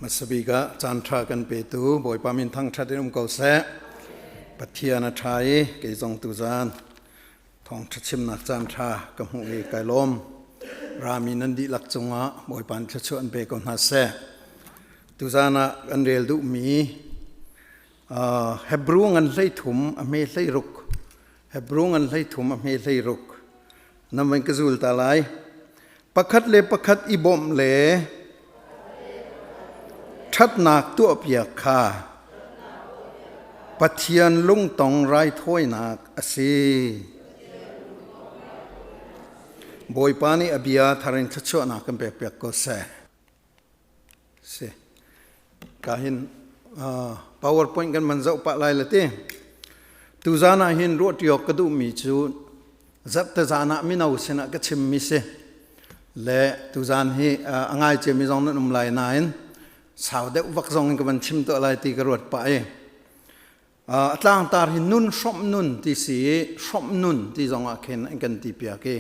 Hmasabik ah caan ṭha kan petu Bawipa min thangṭhat in um ko seh. Pathian a ṭha i kei zong tuzaan thawngṭha chimnak caan ṭha ka hmuh i kai lawm. Rami nan dihlak cungah Bawipa nih thluachuah an pe ko hna seh. Tuzaan ah kan rel duhmi Hebrew ngan 13 a hme 16 Hebrew ngan 13 a hme 16 nan van ka zul ta lai. Pakhat le pakhat i bawmh le ṭhatnak tuahpiak kha Pathian lungtong raithawinak a si. Bawipa nih a bia thar in thluachuahnak kan pekpiak ko seh. Si. Ka hin PowerPoint kan man zoh pah lai la ti. Tuzan ah hin ruah ṭiawk ka duhmi cu zarhte zan ah mino sinah ka chimmi si. Le tuzan hi a ngai ciami zong nan um lai nain sau deuh vak zong in ka van chim tuah lai ti ka ruat pah i a tlangtar hi nun hrawmh nun ti si i hrawmh nun ti zong ah khin an kan ti piak i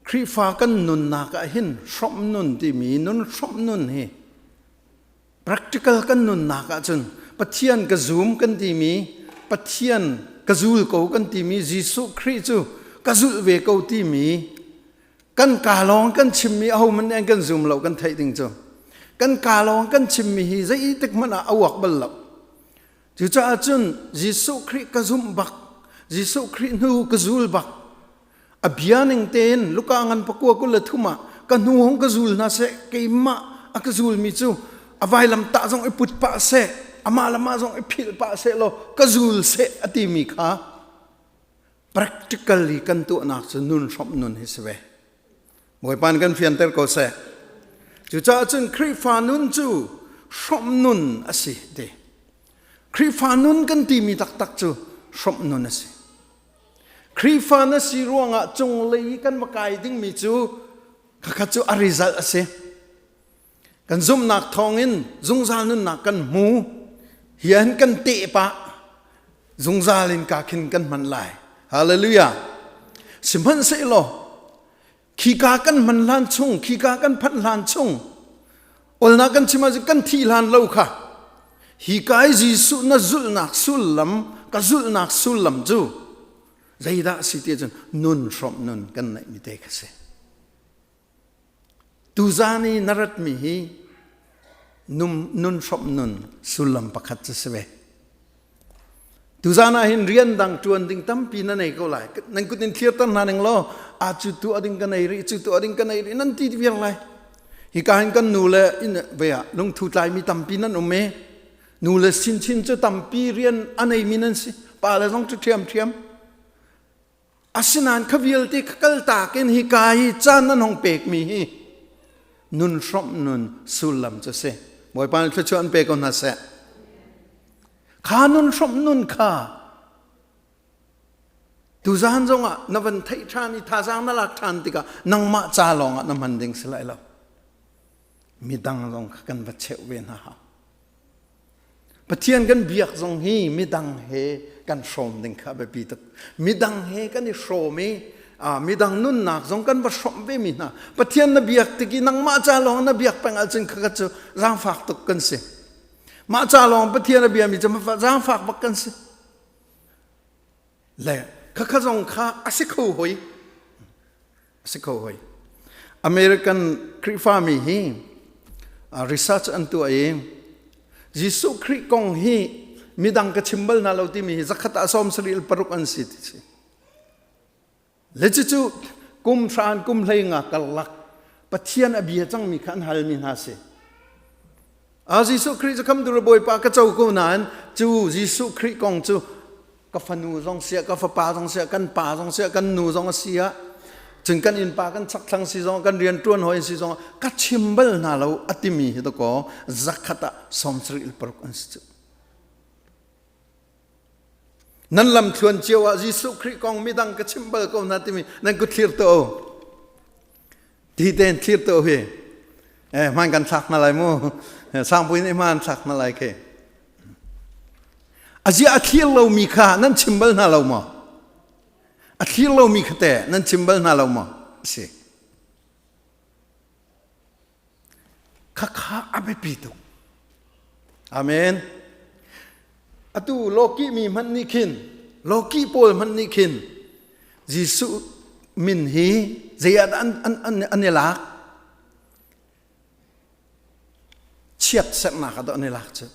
Khrihfa kan nunnak ah hin hrawmh nun timi nun hrawmh nun hi practical kan nunnak ahcun Pathian ka zum kan timi Pathian ka zul ko kan timi Jesuh Khrih cu ka zulh ve ko timi kan ka lawng kan chimmi ahohmanh nih an kan zum lo kan theih ding cu kan ka lawng kan chimmi hi zeitik hmanh ah a uak bal lo. Cucaah cun Jesuh Khrih ka zumh bak, Jesuh Khrih hnu ka zul bak, a bia ning tein Luka ngan pakua 23 ah ka hnu hong ka zul hna seh, keimah a ka zulmi cu a vailam tah zong i put pah seh, amah le mah zong i philh pah seh law ka zul seh a timi kha practically kan tuahnak cu nun hrawmh nun hi si ve. Bawipa nih kan fianter ko seh. Cucaah cun Khrihfa nun cu hrawmh nun a si ti. Khrihfa nun kan timi taktak cu hrawmh nun a si. Khrihfa na si ruangah cunglei i kan va kai dingmi cu khakha cu a result a si. Kan zumhnak thawngin zungzal nunnak kan hmu. Hi kan teh pah zungzal in ka khin kan hman lai. Hallelujah. Sihmanhsehlaw khika kan hman hlan chung, khika kan phanh hlan chung, olnak kan chim ahcun kan thih hlan lo kha hi kai Jesuh na zulhnak sullam, ka zulhnak sullam cu zeidah a si ti ahcun nun hrawmh nun kan neihmi te kha si. Tuzaan i na ratmi hi nun hrawmh nun sullam pakhat cu si ve. Tuzaan ah hin rian dang ṭuan ding tampi na nei ko lai. Nan kut in thlirter hna ning law, a cu tuah ding ka nei rih, cu tuah ding ka nei rih, nan ti viar lai. Hika hin kan nu le in ve ah lungthu tlaimi tampi nan um i nu le chinchin cu tampi rian a neimi nan si. Pa le zong cu ṭhiamṭhiam. Asinain kha vialte kha kaltak in hika hi caan nan hong pekmi hi nun hrawmh nun sullam cu si. Bawipa nih thluachuah an pe ko hna seh. Kha nun hrawmh nun kha tuzaan zongah na van theih ṭhan i thazaang na lak ṭhan tikah nangmah ca lawngah na hman ding si lai lo. Midang zong kha kan va cheuh ve hna hau. Pathian kan biak zong hi midang he kan hrawm ding kha a biapi tuk. Midang he kan i hrawm i midang nunnak zong kan va hrawmh ve mi hna. Pathian na biak tik i nangmah ca lawng na biak peng ahcun khakha cu zaangfak tuk kan si. Mah ca lawng Pathian a biami cu zaangfak bak kan si. Le khakha zong kha a si kho hoi. A si kho hoi. American Khrihfami hi research an tuah i Jesuh Khrih kong hi midang ka chim bal hna lo timi hi zakhat ah 76 an si ti si. Le cucu kum hran kum hlei nga karlak Pathian a bia cangmi kha an halmi hna si. A Jesuh Khrih cu khamtu Bawipa ka co ko nain cu Jesuh Khrih kong cu ka fanu zong siah ka fapa zong siah kan pa zong siah kan nu zong a si ah cun kan innpa kan chakthlang si zong kan rian ṭuan hawi si zong ka chim bal hna lo a timi hi dakaw zakhat ah 76 an si cu. Nan lam thluan cio ah Jesuh Khrih kong midang ka chim bal ko hna timi nan kut thlir to ti ten thlir to hi eh hman kan thlak hna lai mu sangpui nih hman thlak hna lai ke Aziah a thlir lomi kha nan chim bal hna lo maw? A thlir lomi kha teh nan chim bal hna lo maw? A si. Khakha a biapi tuk. Amen. Atu lawki mi hmanh nih khin, lawki pawl hmanh nih khin Jesuh min hi zei ah dah an, an, an, an i lak? Chiat sernak ah dah an i lak cu.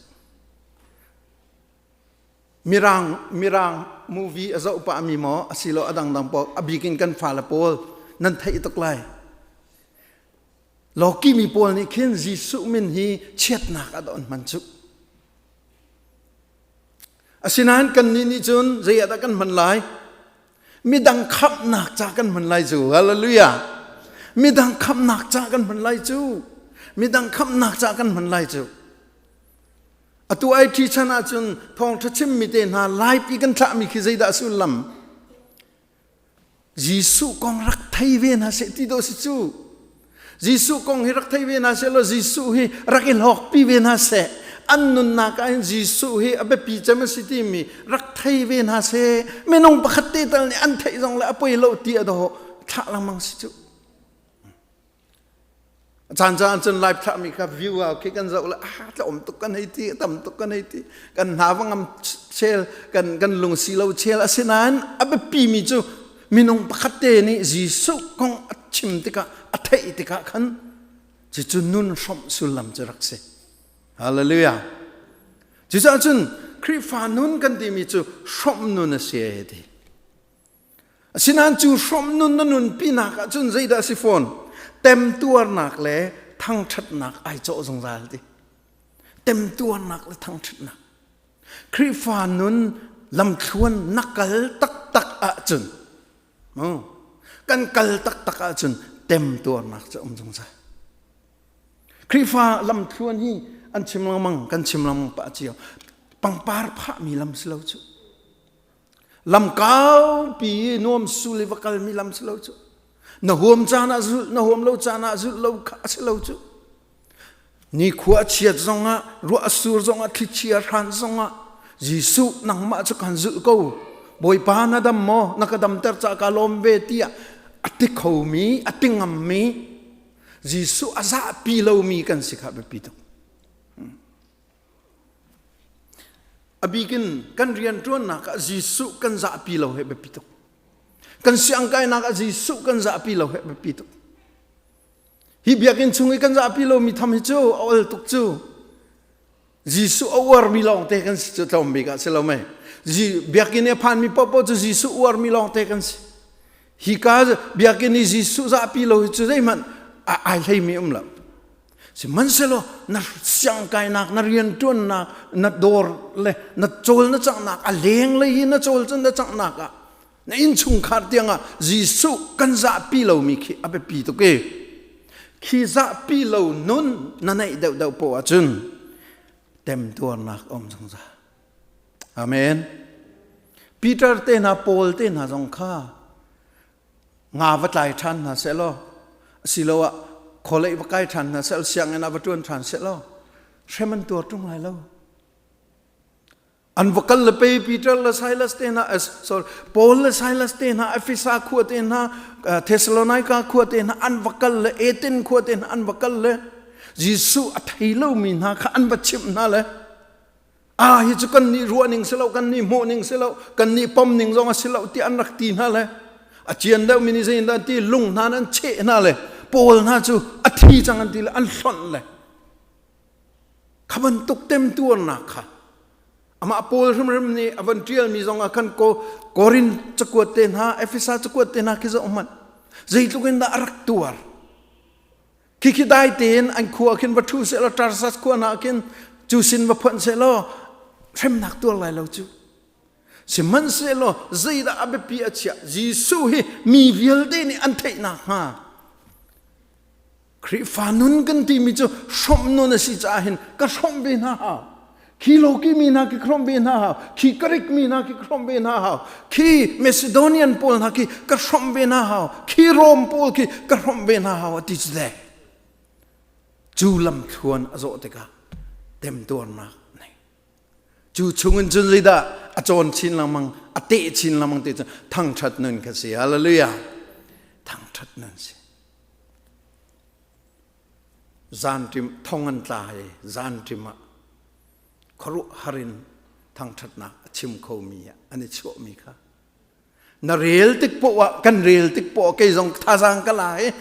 Mirang, Mirang movie a zoh pahmi maw asilo a dangdang pawl a bik in kan fale pawl nan theih tuk lai. Lawki mi pawl nih khin Jesuh min hi chiatnak ah dah an hman cu. Asinain kannih nih cun zei ah dah kan hman lai? Midang khamhnak ca kan hman lai cu. Hallelujah. Midang khamhnak ca kan hman lai cu. Midang khamhnak ca kan hman lai cu. Atu IT chan ahcun thawngṭha chimmi te hna live i kan thlahmi khi zeidah sullam? Jesuh kong rak thei ve hna seh ti dawh si cu. Jesuh kong hi rak thei ve hna seh law Jesuh hi rak i hlawkpi ve hna seh. An nunnak ah hin Jesuh hi a biapi cem a si timi rak thei ve hna seh. Minung pakhat te tal nih an theih zong le a poi lo ti a dawh thlah lengmang si cu. A caan caan cun live thlahmi kha view ah khi kan zoh le ah tlawm tuk kan hei ti tam tuk kan hei ti kan hna va ngam chel kan kan lung si lo chel asinain a biapi mi cu minung pakhat te nih Jesuh kong a chim tikah a theih tikah khan cucu nun hrawmh sullam cu rak si hallelujah cucaah cun Khrihfa nun kan timi cu hrawmh nun a si ti Asinain cu hrawmh nun na nunpinak ahcun zeidah a si fawn? Temtuarnak le thangṭhatnak ai cawh zungzal ti. Temtuarnak le thangṭhatnak. Khrihfa nun lamthluan na kal taktak ahcun kan kal taktak ahcun temtuarnak cu um zungzal. Khrihfa lamthluan hi an chim lengmang kan chim lengmang pah cio. Pangpar phahmi lam si lo cu. Lam kaupi i nuam sul i va kalmi lam si lo cu. Na huam caan ah zulh, na huam lo caan ah zulh lo kha a si lo cu. Nikhua a chiat zongah, ruah a sur zongah, thlichia a hran zongah, Jesuh nangmah cu kan zulh ko. Bawipa na dam maw? Na ka damter caah ka lawm ve tiah a ti khomi, a ti ngammi, Jesuh a zahpi lomi kan si kha biapi tuk. A bik in kan rianṭuannak ah Jesuh kan zahpi lo hi biapi tuk. Kan siangkainak ah Jesuh kan zahpi lo hi biapi tuk. Hi biakinn chung i kan zahpi lomi tham hi cu a ol tuk cu. Jesuh a uarmi lawngte kan si cu tlawm bik ah si lo mei. Biakinn i a phanmi paohpaoh cu Jesuh uarmi lawngte kan si. Hika biakinn i Jesuh zahpi lo hi cu zeihmanh ai hleimi um lo. Sihmanhsehlaw na siangkainak, na rianṭuannak, na dawr le na cawl na canghnak a lenglei i na cawl cun na canghnak ah na innchungkhar tiangah Jesuh kan zahpi lomi khi a biapi tuk i khi zahpi lo nun na neih deuhdeuh poah ahcun temtuarnak a um zungzal. Amen. Peter te hna, Paul te hna zong kha nga va tlai ṭhan hna sehlaw asiloah khualei va kai ṭhan hna sehlaw sianginn ah va ṭuan ṭhan sehlaw hrem an tuar ṭung lai lo. An va kal le pei Peter le Silas te hna sorry Paul le Silas te hna Efesa khua te hna Thessalonica khua te hna an va kal le Athens khua te hna an va kal le Jesuh a thei lomi hna kha an va chimh hna le Ah hi cu kan nih ruah ning si lo, kan nih hmuh ning si lo, kan nih pom ning zong a si lo ti an rak ti hna le a cian deuh mi nih zei an ti lung hna an cheh hna le Paul hna cu a thi cang an ti le an hlonh le kha bantuk temtuarnak kha amah Paul hrimhrim nih a van ṭialmi zong ah khan ko Korin cakuat te hna Efesa cakuat te hna khi zoh hmanh zeitluk in dah a rak tuar Khikhi dai tein an khua khin va ṭhu seh law Tarsas khua hna khin cu sin va phonh seh law hremnak tuar lai lo cu. Sihmanhsehlaw zeidah a biapi a chiah Jesuh hi mi vialte nih an theih nakhnga Khrihfa nun kan timi cu hrawmh nun a si caah hin ka hrawmh ve hna hau. Khi Loki mi hna khi ka hrawmh ve hna hau. Khi Greek mi hna khi ka hrawmh ve hna hau. Khi Macedonian pawl hna khi ka hrawmh ve hna hau. Khi Rom pawl khi ka hrawmh ve hna hau a ti cu dek. Cu lamthluan a zawh tikah temtuarnak nei. Cu chungin cun zeidah a cawn chin lengmang, a teh chin lengmang ti cu thangṭhat nun kha si. Hallelujah. Thangṭhat nun si. Zanṭim thong an tla i zanṭim ah khuaruahhar in thangṭhatnak a chim khomi ah an i chuahmi kha na rel tik poah ah kan rel tik poah kei zong thazaang ka la i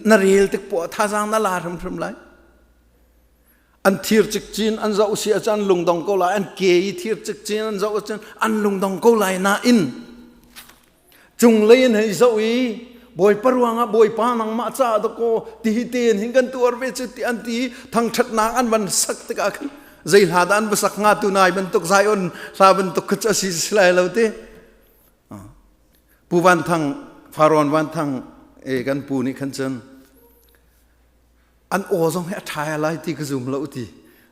na rel tik poah thazaang na la hrimhrim lai. An thir cikcin an zoh si ahcun an lungdong ko lai, an ke i thir cikcin an zoh ahcun an lungdong ko lai nain cunglei in hei zoh i Bawipa ruangah Bawipa nangmah caah dakaw ti hi tein hin kan tuar ve cu ti an ti thangṭhatnak an van sak tikah khan zei hla dah an va sak hnga tu nai bantuk Zion hla bantuk kha cu a si si lai lo ti. Pu Van Thang Farawn Van Thang e kan pu nih khan cun an aw zong hi a ṭha lai ti ka zum lo ti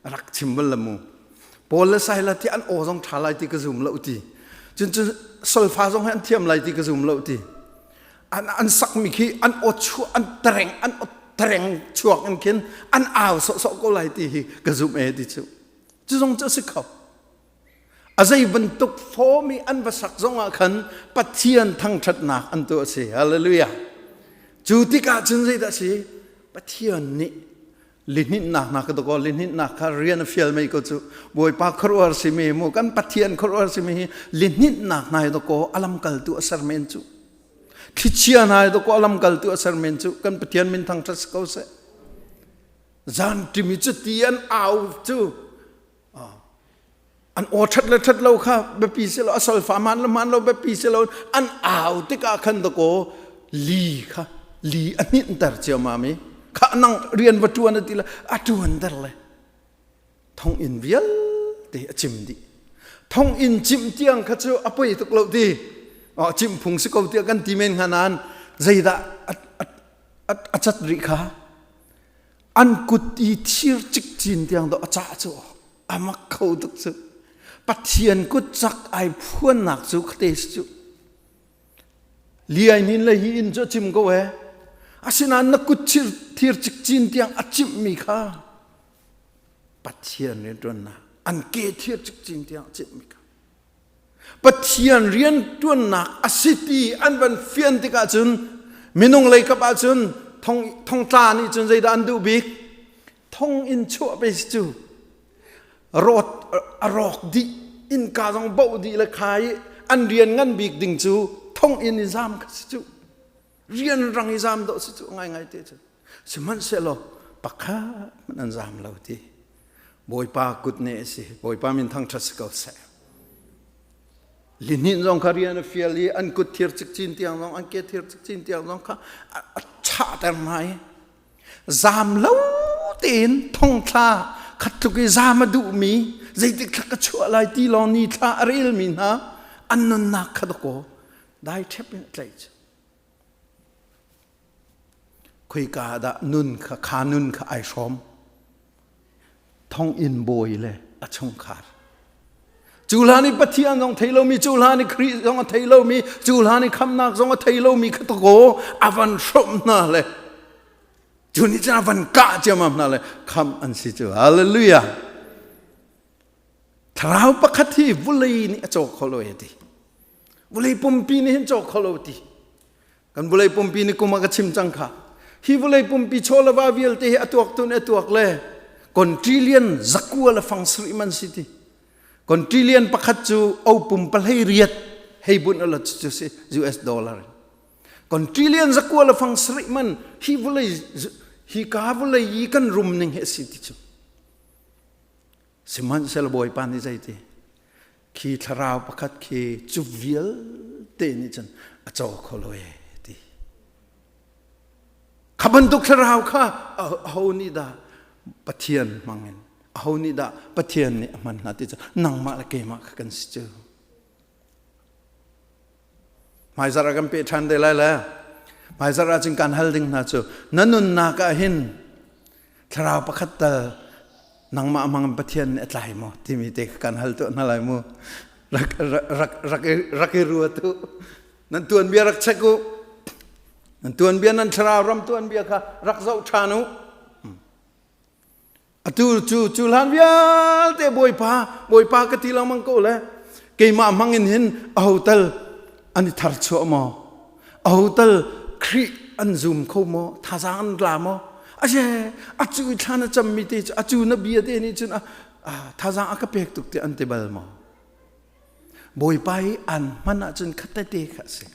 a rak chim bal la mu. Paul le Silas ti an aw zong ṭha lai ti ka zum lo ti. Cun cun solfa zong hi an thiam lai ti ka zum lo ti. An an sakmi khi an aw chuah an tereng an aw tereng chuak in khin an au sawhsawh ko lai ti hi ka zum e ti cu. Cu zong cu a si kho. A zei bantuk form i an va sak zongah khan Pathian thangṭhatnak an tuah a si. Hallelujah. Cu tikah cun zeidah a si? Pathian nih lihninhnak hna ka dakaw lihninhnak kha rian a fial mei ko cu Bawipa khuaruahhar simi mu kan Pathian khuaruahhar simi hi lihninhnak hna hi dakaw a lamkaltu a ser men cu thlichia hna hi dakaw a lamkaltu a ser men cu kan Pathian min thangṭhat si ko seh zan ṭimi cu ti an au cu An aw ṭhat le ṭhat lo kha biapi si lo, a solfa hmaan le hmaan lo biapi si lo, an au tikah khan dakaw li kha li a hninhter ciammam i kha nang rian va ṭuan a ti le a ṭuanter le thonginn vialte a cim dih. Thonginn cimh tiang kha cu a poi tuk lo ti. Cimh phung si ko tiah kan ti men hnga nain zeidah a cat rih kha an kut i thir cikcin tiang dawh a cah cu a mak kho tuk cu Pathian kut cak ai phuannak cu khate si cu liai nin le hi inn cu a cim ko he asinain na kut thir cikcin tiang a cimhmi kha Pathian rianṭuannak an ke thir cikcin tiang a cimhmi kha Pathian rianṭuannak a si ti an van fian tikah cun minung lei kap ahcun thong thongtla nih cun zeidah an duh bik? Thong in chuah pe si cu. Rawt a rawk dih innka zong boh dih le kha i an rian ngan bik ding cu thong in i zam kha si cu. Rian rang i zam dawh si cu ngaingai te cu. Sihmanhsehlaw pakhat hmanh an zam lo ti. Bawipa kut nih a si. Bawipa min thangṭhat si ko seh. Lihnin zong kha rian a fial i an kut thir cikcin tiang zong an ke thir cikcin tiang zong kha a chahter hna i zam lo tein thongthla khat tluk i zam a duhmi zeitik thla ka chuah lai ti lawng ni thla a relmi hna an nunnak kha dakaw dai ṭhep in a tlaih cu. Khoika ah dah nun kha kha nun kha ai hrawm? Thonginn bawi le a chungkhar. Cu hlan i Pathian zong thei lomi, cu hlan i Khrih zong a thei lomi, cu hlan i khamnak zong a thei lomi kha takaw a van hrawmh hna le cu nih cun a van kah ciammam hna le khamh an si cu. Hallelujah! Thlarau pakhat hi vulei nih a caw kho lo e ti. Vulei pumpi nih hin caw kho lo ti. Kan vulei pumpi nih kum ah ka chim cang kha. Hi vulei pumpi chaw le va vialte hi a tuak tun a tuak le kon trillion zakua le fang sarih man si ti. Kon trillion pakhat cu o pum pahlei riat hei bunh ala cu si US dollar. Kon trillion zakua le fang sarih man hi vulei hi ka vulei i kan rum ning hi a si ti cu. Sihmanhsehlaw Bawipa nih zeiti? Khi thlarau pakhat khi cu vialte nih cun a caw kho lo e ti. Kha bantuk thlarau kha aho nih dah Pathian hmangin aho nih dah Pathian nih a hman hna ti cu nangmah le keimah kha kan si cu. Hmaizarh ah kan peh ṭhan te lai le hmaizarh ah cun kan hal ding hna cu na nunnak ah hin thlarau pakhat tal nangmah hmang Pathian nih a tlai maw timi te kha kan hal tuah hna lai mu rak rak rak rak i ruat u nan tuanbia rak check u nan tuanbia nan thlarau ram tuanbia kha rak zoh ṭhan u Atu cu cu hlan vialte Bawipa, Bawipa ka ti lengmang ko le keimah hmang in hin aho tal an i tharchuah maw? Aho tal Khrih an zum kho maw? Thazaang an la maw? Aye acu i thla na cammi te cu acu na bia te nih cun thazaang a ka pek tuk ti an ti bal maw? Bawipa i an hman ahcun khatte kha a si.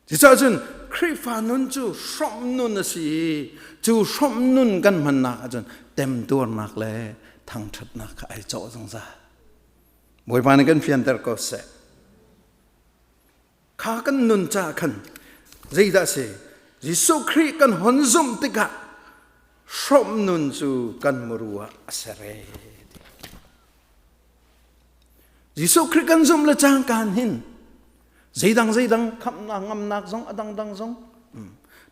Cucaah cun Khrihfa nun cu hrawmh nun a si i cu hrawmh nun kan hmannak ahcun temtuarnak le thangṭhatnak kha ai cawh zungzal. Bawipa nih kan fianter ko seh. Kha kan nun caah khan zeidah a si? Jesuh Khrih kan hon zumh tikah hrawmh nun cu kan muru ah a ser ee. Jesuh Khrih kan zumh le cangkaan hin zeidang zeidang khamhnak ngamnak zong a dangdang zong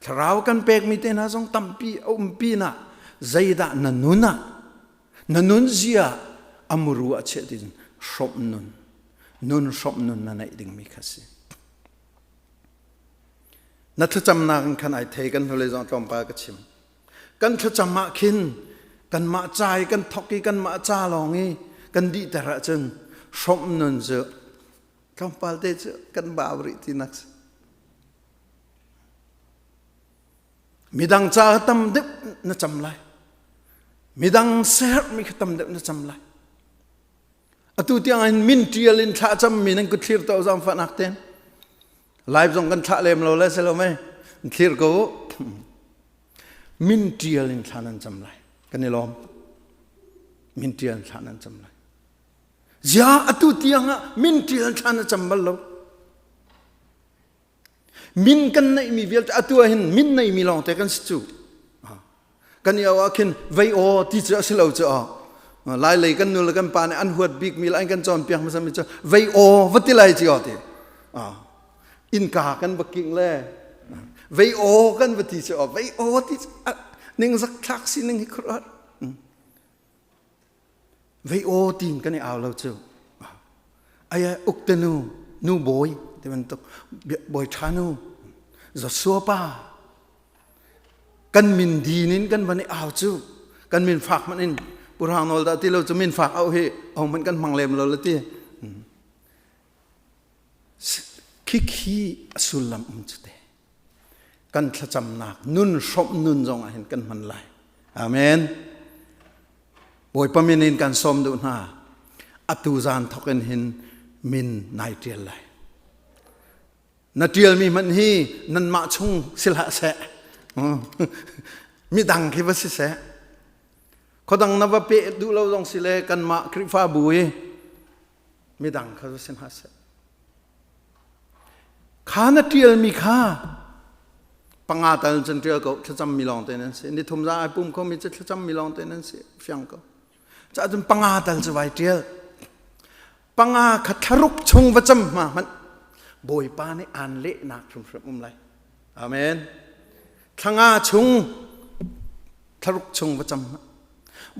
thlarau kan pekmi te hna zong tampi a um pinah zeidah na nun ah na nun zia a muru ah chiah ti hrawmh nun nun hrawmh nun na neih dingmi kha si. Na thlacamnak in khan ai thei kan hnulei zong tlawmpal ka chim. Kan thlacam ah khin kanmah ca i kan thok i kanmah ca lawng i kan dihter ahcun hrawmh nun cu tlawmpal te cu kan bau rih tinak si. Midang ca tam deuh na cam lai. Midang siaherhmi kha tam deuh na cam lai. Atu tiang in min ṭial in thla cammi nan kut thlir to zaangfahnak ten. Live zong kan thlah lem lo le si lo mei. Thlir ko u. Min ṭial in thla nan cam lai. Kan i lawm. Min ṭial in thla nan cam lai. Zia atu tiang ah min ṭial thla na cam bal lo. Min kan neihmi vialte atu ah hin min neimi lawngte kan si cu. Kan i ah khin vei aw ti cu a si lo cu aw. Lai lei kan nu le kan pa nih an huat bikmi le an kan cawnpiak hmasa mi cu vei aw va ti lai ci aw ti. Innka kan va king le vei aw kan va ti cu aw vei aw ti cu ningzak thlak sining hi khuaruah. Vei aw tiin kan i au lo cu. Aya ukte nu, nu bawi ti bantuk bawi ṭha nu, Joshua pa kan min din in kan van i au cu kan min fak hmanh in Purang nawl dah ti lo cu min fak au hi ho hmanh kan hmang lem lo la ti. Khikhi a sullam um cu te. Kan thlacamnak nun hrawmh nun zong ah hin kan hman lai. Amen. Bawipa min in kan sawm duh hna. Atu zan thawk in hin min nai ṭial lai. Na ṭialmi hmanh hi nanmah chung si hlah seh. Midang khi va si seh. Khuadang na va peh duh lo zong si le kanmah Khrihfabu i midang kha va si hna seh. Kha na ṭialmi kha panga tal cun ṭial ko thlacammi lawng te nan si. Nithum za ai pum khomi cu thlacammi lawng te nan si fiang ko. Cah cun panga tal cu vai ṭial. Panga kha thlaruk chung va cam hma hmanh Bawipa nih aan lehnak hrimhrim um lai. Amen. Thlanga chung thlaruk chung va cam hmanh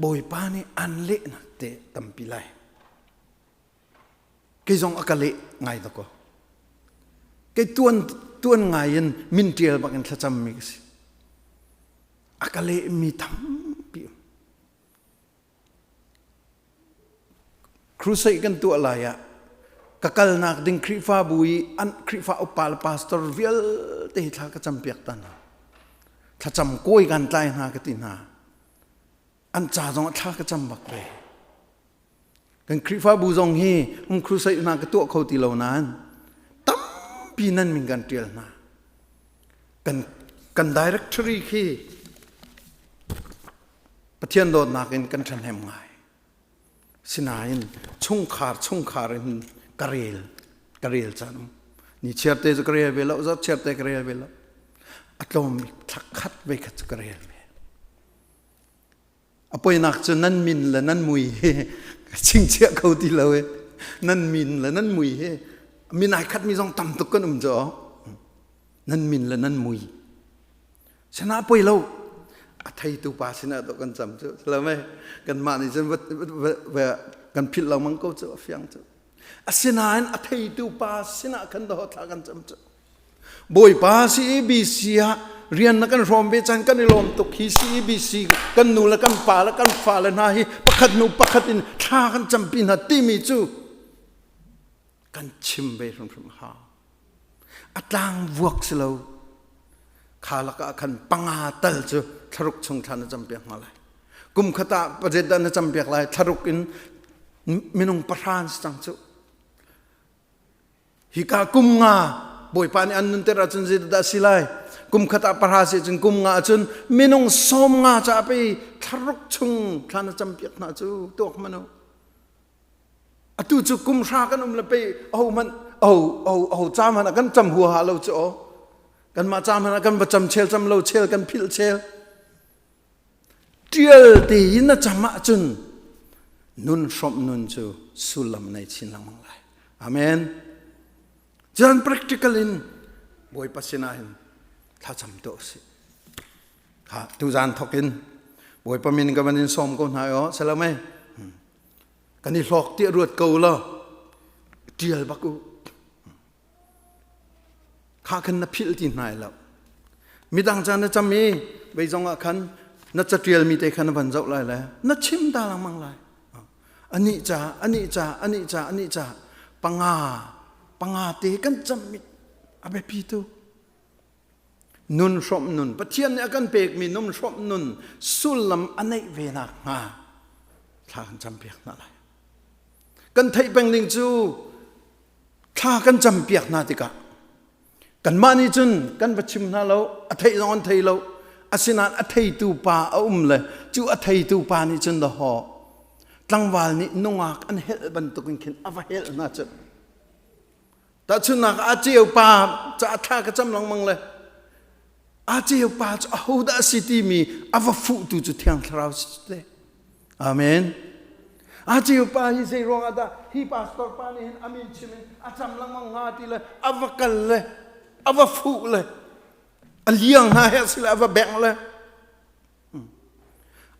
Bawipa nih aan lehnak te tampi lai. Kei zong a ka leh ngai dakaw. Kei tuan tuan ngai in min ṭial bak in thlacammi ka si. A ka lehmi tampi um. Crusade kan tuah lai ah ka kalnak ding Khrihfabu i an Khrihfa upa le pastor vialte hi thla ka campiak ta hna. Thlacam kawi kan tlai hna ka ti hna. An ca zong ah thla ka cam bak ve. Kan Khrihfabu zong hi um crusade hna ka tuah kho ti lo nain tampi nan min kan ṭial hna. Kan kan directory khi Pathian dawtnak in kan ṭhahnem ngai. Sinain chungkhar chungkhar in ka rel ka rel caan um. Ni chiarte cu ka rel ve lo, zarh chiarte ka rel ve lo. A tlawm bik thla khat ve khat cu ka rel ve. A poinak cu nan min le nan mui hi ka chingchiah kho ti lo i nan min le nan mui hi min ai khatmi zong tam tuk kan um cu nan min le nan mui sinah poi lo a theitu pa sinah to kan cam cu salame kanmah nih cun kan philh lengmang ko cu a fiang cu asinain a theitu pa sinah khan daw thla kan cam cu Bawipa CEBC ah rian na kan hrawm ve caan kan i lawm tuk hi CEBC kan nu le kan pa le kan fa le hna hi pakhat hnu pakhat in thla kan campi hna timi cu kan chim ve hrimhrim hau. A tlang vuak si lo. Kha lakah khan panga tal cu thlaruk chung thla na campiak hna lai. Kum khat ah pazet dah na campiak lai thlaruk in minung pahra an si cang cu. Hika kum nga Bawipa nih an nunter ahcun zeidah si lai? Kum khat ah pahra si cun kum nga ahcun minung sawm nga caah pei thlaruk chung thla na campiak hna cu tuak hmanh u. Atu cu kum hra kan um le pei aho hmanh aho aho aho ca hmanh ah kan cam huaha lo cu aw. Kanmah ca hmanh ah kan va cam chel cam lo chel kan philh chel. Ṭial te in na cam ahcun nun hrawmh nun cu sullam nei chin lengmang lai. Amen. Cun practical in Bawipa sinah hin thlacam tuah usih. Ha, tuzan thok in Bawipa min ka van in sawm ko hna aw, salame. Kan i hlawk tiah ruat ko law ṭial bak u. Kha khan na philh ti hna lo. Midang ca na cam i vei zong ah khan na caṭialmi te kha na van zoh lai le na chim ta lengmang lai. Anih ca, anih ca, anih ca, anih ca panga, panga te kan cammi a biapi tu. Nun hrawmh nun, Pathian nih a kan pekmi nun hrawmh nun sullam a neih ve nak hnga thla kan campiak hna lai. Kan theih peng ding cu thla kan campiak hna tikah kanmah nih cun kan va chim hna lo a theih zong an thei lo asinain a theitu pa a um le cu a theitu pa nih cun dahawh tlangval nih nungak an helh bantukin khin a va helh hna cu tahchunhnak a ceu pa ca thla ka cam lengmang le a ceu pa cu ahodah a si timi a va fuhtu cu thiang thlarau si te Amen. A ceu pa hi zei ruang ah dah hi pastor pa nih hin a min chim in a cam lengmang hnga ti le a va kal le a va fuh le a liang hna he si le a va bengh le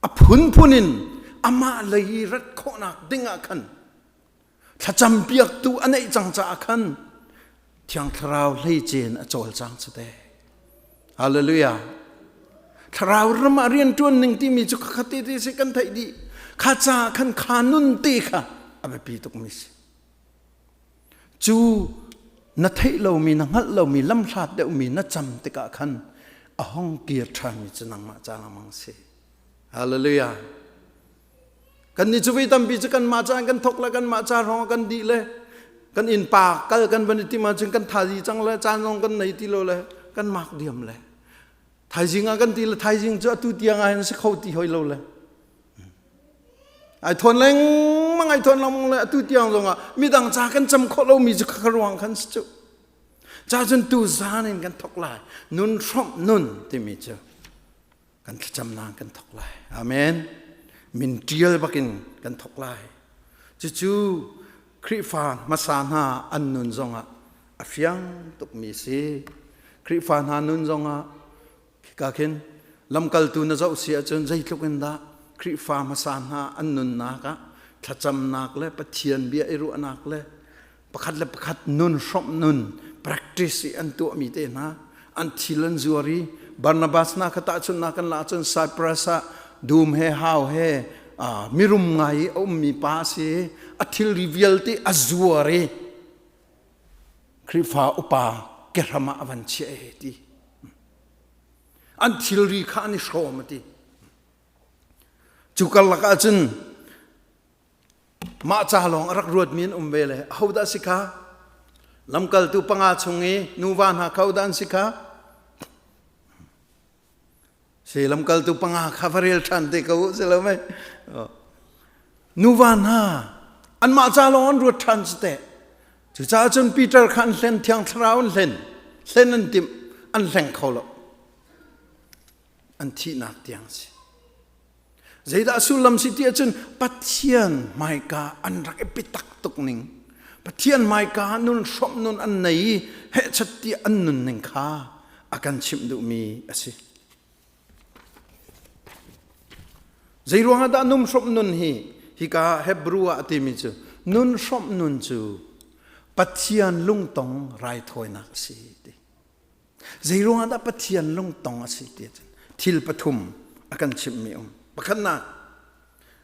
a phunphun in amah lei i rat khawhnak ding ah khan Thlacam piaktu a neih cang caah khan Thiang Thlarau hleicen a cawlcang cu te. Hallelujah. Thlarau ram ah rian ṭuan ning timi cu khakhat te te si kan theih dih. Kha ca khan kha nun te kha a biapi tukmi si. Cu na theih lomi na hngalh lomi lamhlat deuhmi na cam tikah khan a hong kir ṭhanmi cu nangmah ca lengmang si. Hallelujah. Kannih cu voi tampi cu kanmah ca in kan thawk le kanmah ca hrawng kan dih le kan innpa kal kan van i tim ahcun kan thazi cang le caan zong kan nei ti lo le kan mak diam le thaizing ah kan ti le thaizing cu atu tiang ah hin si kho ti hoi lo le ai thawn lengmang ai thawn lengmang le atu tiang zong ah midang ca kan cam khawh lomi cu kha ruang khan si cu ca cun tu zan in kan thawk lai nun hrawmh nun timi cu kan thlacamnak kan thawk lai. Amen. Min ṭial bakin kan thawk lai. Cucu Khrihfa hmasa hna an nun zongah a fiang tukmi si. Khrihfa hna nun zongah khika khin lamkaltu na zoh si ahcun zeitluk in dah Khrihfa hmasa hna an nunnak ah thlacamnak le Pathian bia i ruahnak le pakhat le pakhat nun hrawmh nun practice i an tuahmi te hna an thil an zuar i Barnabas na kha tahchunhnak kan la cun Cyprus ah dum he hau he mirum ngai i a ummi pa a si a thilri vialte a zuar i Khrihfa upa kehram ah a van chiah e ti an thilri kha an i hrawm a ti cu karlak ah cun Mah ca lawng a rak ruatmi an um ve le ahodah si kha? Lamkaltu panga chung i nuva hna kha hodah an si kha? Si lamkaltu panga kha va rel ṭhan te ko u si lo mei? Nuva hna anmah ca lawng an ruat ṭhan cu teh. Cucaah cun Peter kha an hlen, Thiang Thlarau an hlen, hlen an timh, an hleng kho lo. An thihnak tiang a si. Zeidah sullam si ti ahcun Pathian hmaika an rak i biatak tuk ning. Pathian hmaika nun hrawmh nun an nei i hehchat tiah an nun ning kha a kan chimh duhmi a si. Zeiruang ah dah nun hrawmh nun hi hika Hebrew ah a timi cu nun hrawmh nun cu Pathian lungtong raithawinak a si ti. Zeiruang ah dah Pathian lungtong a si ti ahcun thil pathum a kan chimhmi um. Pakhatnak,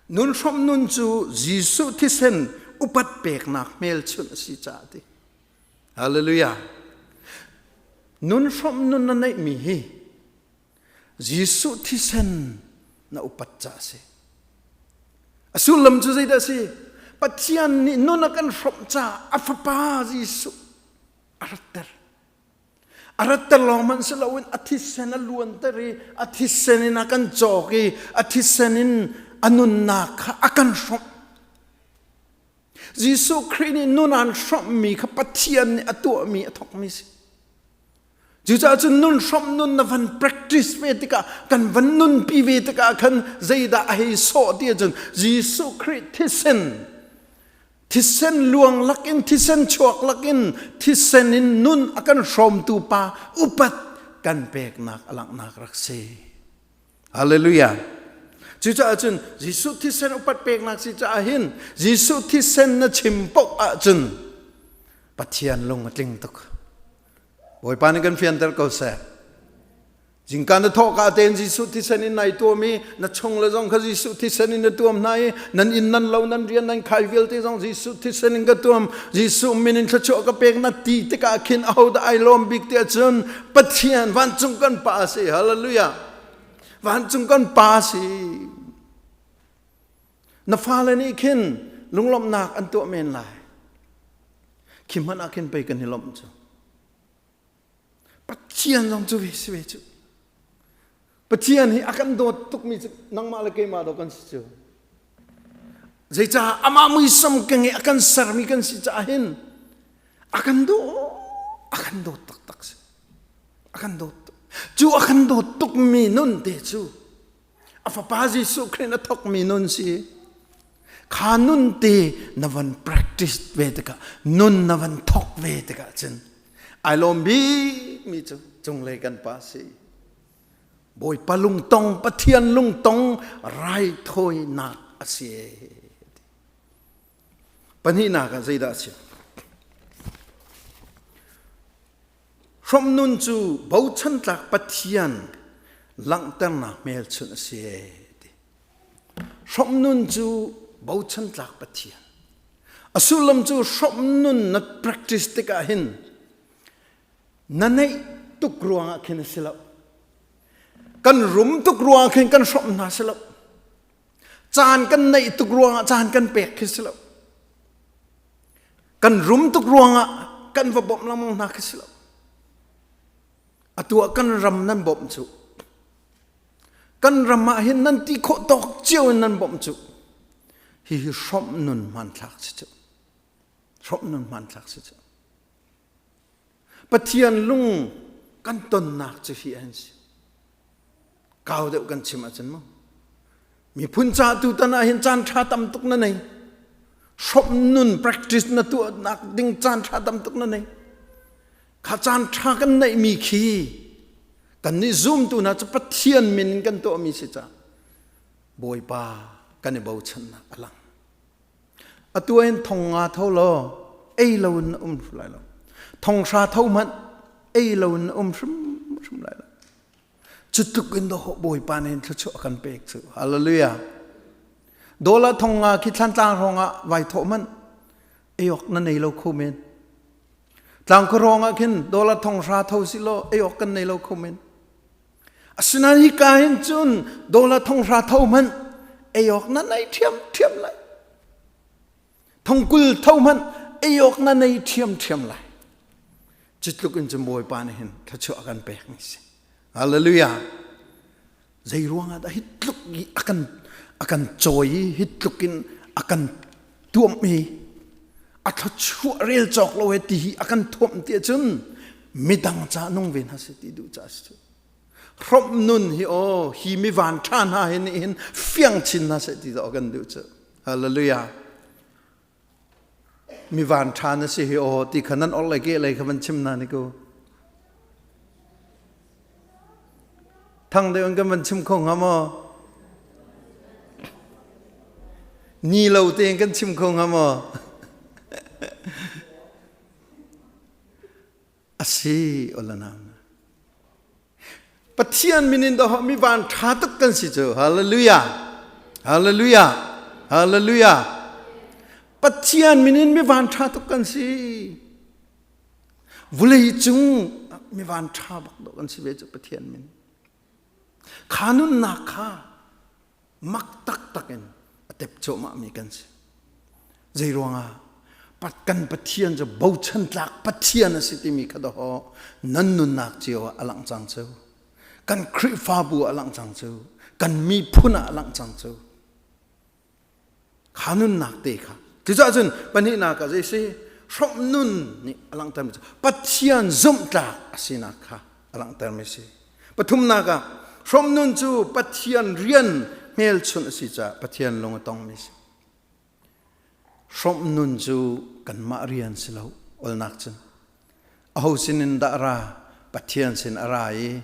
nun hrawmh nun cu Jesuh thisen upat peknak hmelchunh a si caah ti. Hallelujah. Nun hrawmh nun na neihmi hi Jesuh thisen na upat ca a si. A sullam cu zeidah a si? Pathian nih nun a kan hrawmh caah a fapa Jesuh a ratter. A ratter lawng hmanh si loin a thisen a luanter i a thisen in a kan cawk i a thisen in a nunnak kha a kan hrawmh. Jesuh Khrih nih nun aan hrawmhmi kha Pathian nih a tuahmi a thawkmi si. Cucaah cun nun hrawmh nun na van practice ve tikah kan van nunpi ve tikah khan zeidah a hei sawh ti ahcun Jesuh Khrih thisen thisen luang lakin thisen chuak lakin thisen in nun a kan hrawmtu pa upat kan peknak a langhnak rak si. Hallelujah. Cucaah cun Jesuh thisen upat peknak si caah hin Jesuh thisen na chim paoh ahcun Pathian lung a tling tuk. Bawipa nih kan fianter ko seh. Zingka na thawhka tein Jesuh thisen in nai tuam i na chung le zong kha Jesuh thisen in na tuam hna i nan inn nan lo nan rian nan khai vialte zong Jesuh thisen in ka tuam Jesuh min in thluachuah ka pek na ti tikah khin ahodah ai lawm bik tiah cun Pathian vancung kan pa si hallelujah vancung kan pa si na fale nih khin lunglawmhnak an tuah men lai khi hmanh ah khin pei kan i lawmh cu Pathian zong cu ve si ve cu Pathian hi a kan dawt tukmi cu nangmah le keimah dawt kan si cu zeicah amah muisam keng i a kan sermi kan si caah hin a kan dawt a kan dawt taktak si a kan dawt cu a kan dawt tukmi nun te cu a fapa Jesuh Khrih a thawkmi nun si kha nun te na van practice ve tikah nun na van thawk ve tikah cun ai lawm bik mi cu cunglei kan pa si Bawipa lungtong Pathian lungtong raithawinak a si pahnihnak ah zeidah a si Hrawmnun cu bochan tlak Pathian langhternak hmelchunh a si ti. Hrawmnun cu bochan tlak Pathian. A sullam cu hrawmnun na practice tikah hin na neih tuk ruangah khin a si lo. Kan rum tuk ruangah khin kan hrawmh hna si lo. Caan kan neih tuk ruangah caan kan pek khi si lo. Kan rum tuk ruangah kan va bawmh lengmang hna khi si lo. Atu ah kan ram nan bawmh cu. Kan ram ah hin nan ti khawh tawk cio in nan bawmh cu. Hihi hrawmh nun hmanthlak si cu. Hrawmh nun hmanthlak si cu. Pathian lung kan tonnak cu hi an si. Kau deuh kan chim ahcun mu. Miphun ca tutan ah hin caan ṭha tam tuk na nei. Hrawmh nun practice na tuahnak ding caan ṭha tam tuk na nei. Kha caan ṭha kan neihmi khi kan nih zumtu hna cu Pathian min in kan tuahmi si ca Bawipa kan i bochannak a lang. Atu ah hin thong nga tho law ei lo in na um hrim lai lo. Thong hra tho hmanh ei lo in na um hrimhrim lai lo. Cu tluk in dawh Bawipa nih thluachuah a kan pek cu. Hallelujah. Dollar thong nga khi thlantlang hrawng ah vai thawh manh ei awk na nei lo kho men. Tlangkhua hrawng ah khin dollar thong hra tho si law ei awk kan nei lo kho men. Asinain hika hin cun dollar thong hra tho hmanh ei awk na nei ṭhiam ṭhiam lai. Thongkul tho hmanh ei awk na nei ṭhiam ṭhiam lai. Cu tluk in cun Bawipa nih hin thluachuah a kan pek mi si. Hallelujah. Zei ruangah dah hi tluk i a kan a kan cawi i hi tluk in a kan tuamh i a thluachuah rel cawk lo he ti hi a kan thuamh ti ahcun midang ca nung ve hna seh ti duh ca si cu. Hrawmh nun hi aw hi mi van ṭha hna hi nih hin fiang chin hna seh ti dawh kan duh cu. Hallelujah. Mi van ṭha na si hi aw ti kha nan orh le ke lei kha van chim hna ni ku. Thang deuh in kan van chim kho hnga maw? Ni lo tein kan chim kho hnga maw? A si olanam. Pathian min in doh mi van ṭha tuk kan si cu. Hallelujah. Hallelujah. Hallelujah. Pathian min in mi van ṭha tuk kan si. Vulei cung mi van ṭha bak dawh kan si ve cu Pathian min. Kha nunnak kha mak taktak in a tep cuahmahmi kan si. Zei ruangah kan Pathian cu bochan tlak Pathian a si timi kha dawh nan nunnak cio ah a langh cang cu. Kan Khrihfabu ah a langh cang cu. Kan miphun ah a langh cang cu. Kha nunnak te kha. Cucaah cun pahnihnak ah zei si hrawmh nun nih a langhtermi cu Pathian zumhtlak a sinak kha a langhtermi si. Pathumnak ah hrawmh nun cu Pathian rian hmelchunh a si caah Pathian lung a tongmi si. Hrawmh nun cu kanmah rian si lo olnak cun. Aho sinin dah ra? Pathian sin a ra i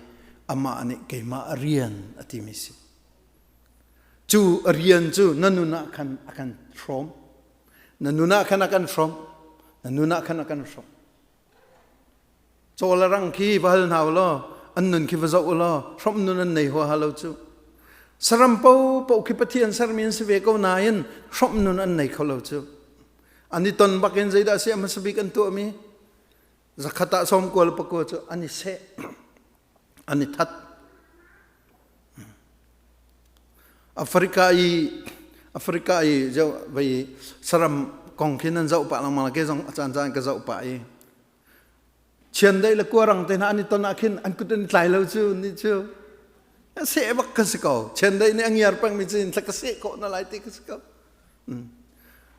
amah nih keimah rian a timi si. Cu a rian cu na nun ah khan a kan hrawm. Na nun ah khan a kan hrawm. Na nun ah khan a kan hrawm. Caw le rang khi va hal hna u law an nun khi va zoh u law hrawmh nun an nei huaha lo cu. Saram paohpaoh khi Pathian sermi an si ve ko nain hrawmh nun an nei kho lo cu. An i ton bak in zeidah a si a hmasa bik an tuahmi? Zakhat ah sawm kual pakua cu an i seh. An i that. Africa i Africa i vei saram kong khi nan zoh pah lengmang ke zong a caan caan ka zoh pah i chiandeih le kuarang te hna an i ton ah khin an kut an i tlai lo cu ni cu seh bak ka si ko chiandeih nih a ngiar pengmi cu in ka seh khawh na lai ti ka si ko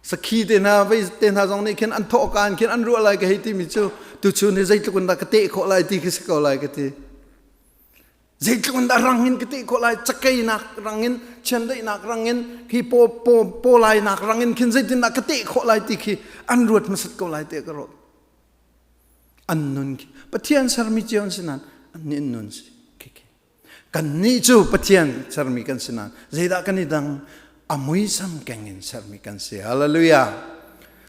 sakhi te hna vei te hna zong nih khin an thawh kaan khin an ruah lai ka hei timi cu tuchun hi zeitluk in dah ka teh khawh lai ti khi si ko lai ka ti Zeitluk in dah rang in ka ti khawh lai cakeinak rang in chiandeihnak rang in hi paw paw paw lainak rang in khin zeitindah ka teh khawh lai ti khi an ruat hmasat ko lai ti ka ruat an nun khi Pathian sermi cio an si nain an nih an nun si khi khi kan nih cu Pathian sermi kan si nain zeidah kan i dang a muisam keng in sermi kan si hallelujah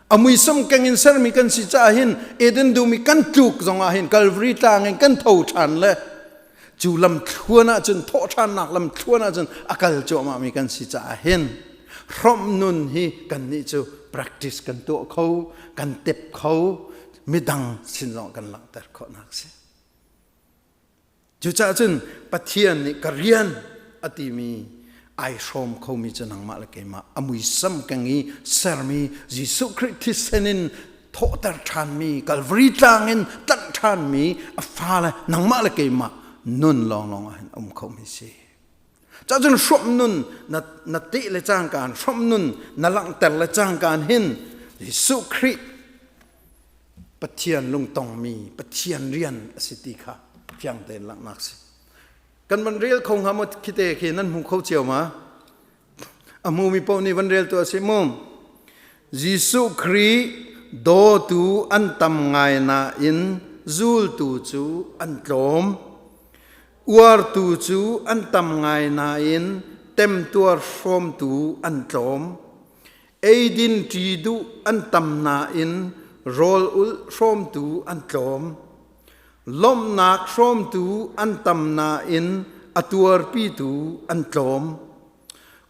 a muisam keng in sermi kan si caah hin Eden dum i kan tluk zongah hin Calvary tlang in kan tho ṭhan le cu lam thluan ahcun thawh ṭhannak lam thluan ahcun a kal cuahmah mi kan si caah hin hrawmh nun hi kannih cu practice kan tuah kho kan tep kho midang sin zong kan langhter khawhnak si Cucaah cun Pathian nih ka rian a timi ai hrawm khomi cu nangmah le keimah a muisam keng i sermi Jesuh Khrih thisen in thawhter ṭhanmi Calvary tlang in tlanh ṭhanmi a fale nangmah le keimah nun lawnglawng ah hin um khomi si. Cahcun hrawmh nun na, na teh le cangkaan hrawmh nun na langhter le cangkaan hin Jesuh Khrih Pathian lungtongmi Pathian rian a si ti kha fiang tein langhnak si. Kan van rel kho hnga maw khite khi nan hmu kho cio ma? A hmumi paoh nih van rel tuah si mu. Jesuh Khrih dawtu an tam ngai nain zultu cu an tlawm. Uartu cu an tam ngai nain temtuar hrawmtu an tlawm. Eidin ṭi duh an tam nain rawl ulh hrawmtu an tlawm. Lawmhnak hrawmtu an tam nain a tuarpitu an tlawm.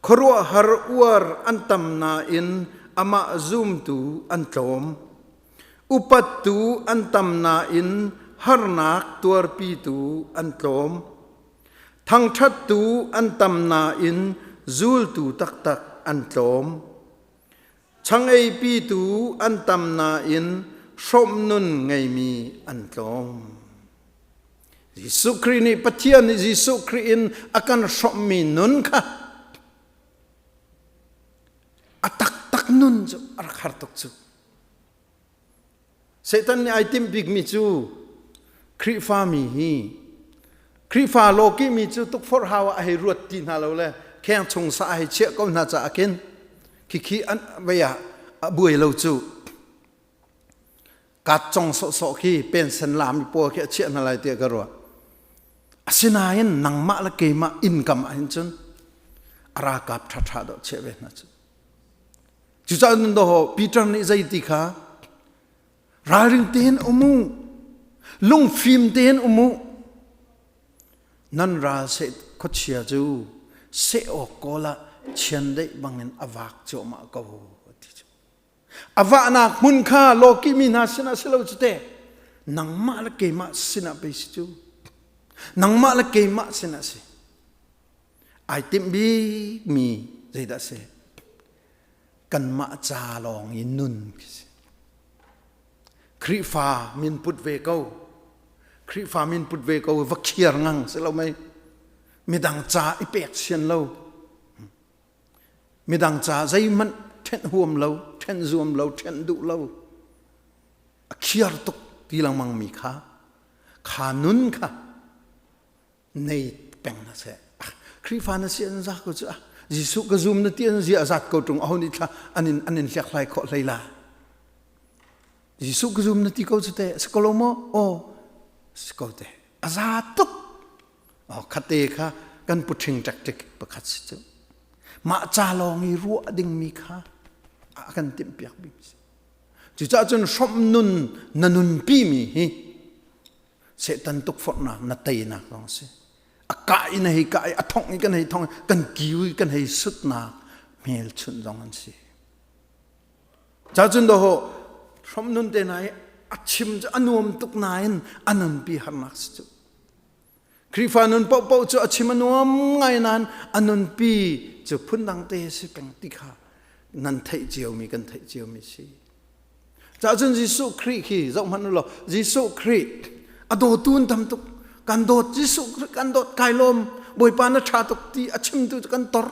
Khuaruahhar uar an tam nain amah zumtu an tlawm. Upattu an tam nain harnak tuarpitu an tlawm. Thangṭhattu an tam nain zultu taktak an tlawm. Changeipitu an tam nain hrawmh nun ngeimi an tlawm. Jesuh Khrih nih Pathian nih Jesuh Khrih in a kan hrawmhmi nun kha a taktak nun cu a rak har tuk cu. Satan nih ai timh bikmi cu Khrihfami hi Khrihfa lawkihmi cu tukforh hau ah a hei ruat ti hna lo le kheng chung sa a hei chiah ko hna caah khin khikhi an vei ah a buai lo cu kaat cong sawhsawh khi pensen lami pawl khi a chiah hna lai tiah ka ruah. Asinain nangmah le keimah income ah hin cun a ralkap ṭhaṭha dawh chiah ve hna cu. Cucaah nun dawh Peter nih zei ti kha ralring tein um u lungfim tein um u nan ral seh khuachia cu seh awk kawl ah chiandeih bangin a vak cuahmah ko ti cu a vahnak hmun kha lawki mi hna sinah si lo cu te nangmah le keimah sinah pei si cu nangmah le keimah sinah si. Ai timh bikmi zeidah a si? Kanmah ca lawng i nun khi si. Khrihfa min put ve ko. Khrihfa min put ve ko va khiar ngang si lo mei. Midang ca i pek sian lo. Midang ca zeihmanh ṭhenh huam lo, ṭhenh zuam lo, ṭhenh duh lo. A khiar tuk ti lengmang mi kha, kha nun kha nei peng na seh. Khrihfa na si an za ko cu ah Jesuh ka zum na ti an zia a zat ko ṭung aho nih thla an in an in hliakhlai khawh hlei la. Jesuh ka zum na ti ko cu te si ko lo maw? Aw si ko te. A za tuk. Aw khate kha kan puṭhing tactic pakhat si cu. Mah ca lawng i ruah dingmi kha a kan timhpiak bik si. Cucaah cun hrawmh nun na nunpi mi hi Satan tukforhnak na teinak zong a si. A kah in a hei kah i a thongh i kan hei thong kan kiu i kan hei sutnak hmelchunh zong an si. Cacun doho hrom nun te na i a chim cu a nuam tuk nain a nunpi harnak si cu. Khrihfa nun paohpaoh cu a chim a nuam ngai nain a nunpi cu phundang te si peng ti kha nan theih ciomi kan theih ciomi si. Cahcun Jesuh Khrih khi zoh hmanh u law Jesuh Khrih a dawtu an tam tuk. Kan dawt Jesuh Khrih kan dawt kai lawm Bawipa na ṭha tuk ti a chimtu cu kan tor.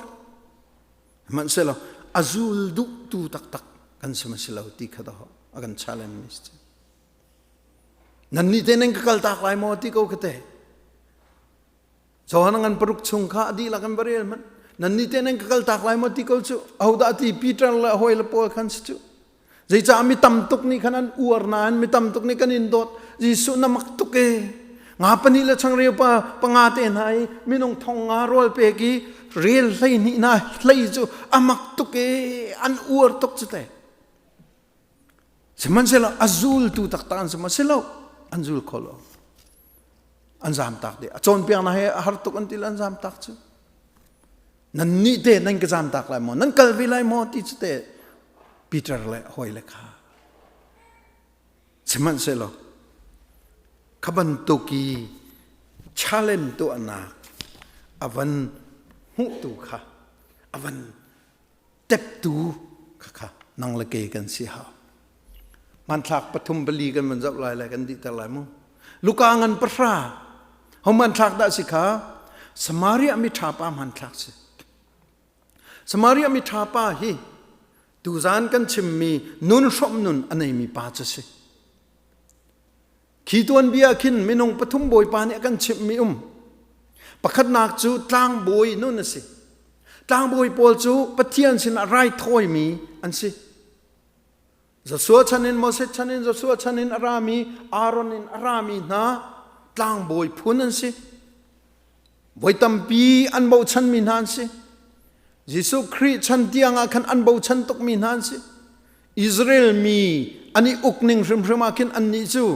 Hmanhsehlaw a zul duhtu taktak kan si ma si lo ti kha dah a kan challenge mi si. Nannih te nan ka kal tak lai maw ti ko ka te. Johan ngan paruk chung kha a dihlak in va rel hmanh. Nannih te nan ka kal tak lai maw ti ko cu. Ahodah ti Peter le hawi le Paul khan si cu. Zeicah mi tam tuk nih khan an uar nain mi tam tuk nih kan in dawt. Jesuh na mak tuk e. Nga pahnih le changreu pa panga te hna i minung thong nga rawl pek i rel 12 hna hlei cu a mak tuk e an uar tuk cu te. Sihmanhsehlaw a zultu taktak an si maw? Si lo. An zul kho lo. An zamtak dih. A cawnpiaknak he a har tuk an ti le an zamtak cu. Nan nih te nan ka zamtak lai maw? Nan kal ve lai maw? Ti cu te Peter le hawi le kha. Sihmanhsehlaw kha bantuk i challenge tuahnak a van hmuhtu kha a van teptu khakha nang le kei kan si hau. Hmanthlak pathum pali kan van zoh lai le kan dihter lai mu. Luka ngan pahra ho hmanthlak dah si kha Samaria mi ṭha pa hmanthlak si. Samaria mi ṭha pa hi tuzan kan chimmi nun hrawmh nun a neimi pa cu si. Khi tuanbia khin minung pathum bawipa nih a kan chimhmi um. Pakhatnak cu tlangbawi nun a si. Tlangbawi pawl cu Pathian sinah raithawimi an si. Joshua chan in Moses chan in Joshua chan in a rami Aaron in a rami hna tlangbawi phun an si. Voi tampi an bochanmi hna an si. Jesuh Khrih chan tiang ah khan an bochan tukmi hna an si. Israel mi an i ukning hrimhrim ah khin annih cu